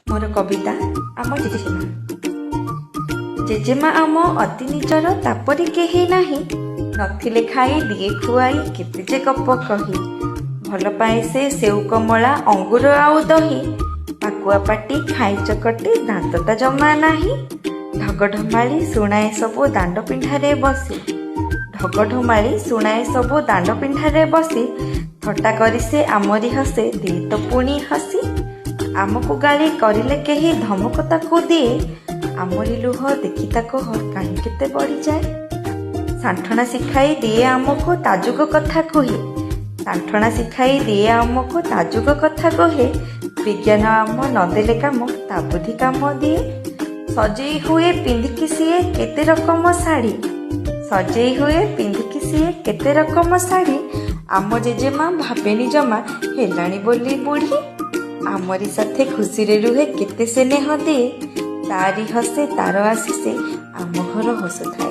ମୋର କବିତା, ଆମ ଜେଜେମା। ଜେଜେମା ଆମ ଅତି ନିଜର, ତାପରି କେହି ନାହିଁ। ନଥିଲେ ଖାଇ ଦିଏ ଖୁଆଇ, କେତେ ଯେ ଗପ କହି। ଭଲ ପାଏ ସେ ସେଉ, କମଳା, ଅଙ୍ଗୁର ଆଉ ଦହି। ପାକୁଆ ପାଟି, ଖାଇ ଚକଟି, ଦାନ୍ତ ତା ଜମା ନାହିଁ। ଢଗଢମାଳି ଶୁଣାଏ ସବୁ ଦାଣ୍ଡ ପିଣ୍ଢାରେ ବସି। ଢଗଢମାଳି ଶୁଣାଏ ସବୁ ଦାଣ୍ଡ ପିଣ୍ଢାରେ ବସି। ଥଟ୍ଟା କରି ସେ ଆମରି ହସେ, ଦିଏ ତ ପୁଣି ହସି। ଆମକୁ ଗାଳି କରିଲେ କେହି, ଧମକ ତାକୁ ଦିଏ। ଆମରି ଲୁହ ଦେଖି ତା କୋହ କାହିଁ କେତେ ବଢ଼ିଯାଏ। ସାଣ୍ଠଣା ଶିଖାଇ ଦିଏ ଆମକୁ, ତା ଯୁଗ କଥା କୁହେ। ସାଣ୍ଠଣା ଶିଖାଇ ଦିଏ ଆମକୁ, ତା ଯୁଗ କଥା କୁହେ। ବିଜ୍ଞାନ ଆମ ନଦେଲେ କାମ, ତା ବୁଦ୍ଧି କାମ ଦିଏ। ସଜେଇ ହୁଏ ପିନ୍ଧିକି ସିଏ କେତେ ରକମ ଶାଢ଼ୀ। ସଜେଇ ହୁଏ ପିନ୍ଧିକି ସିଏ କେତେ ରକମ ଶାଢ଼ୀ। ଆମ ଜେଜେମା ଭାବେନି ଜମା ହେଲାଣି ବୋଲି ବୁଢ଼ୀ। ଆମରି ସାଥେ ଖୁସିରେ ରୁହେ, କେତେ ସ୍ନେହ ଦିଏ। ତାରି ହସେ, ତାର ଆଶିଷେ ଆମ ଘର ହସୁଥାଏ।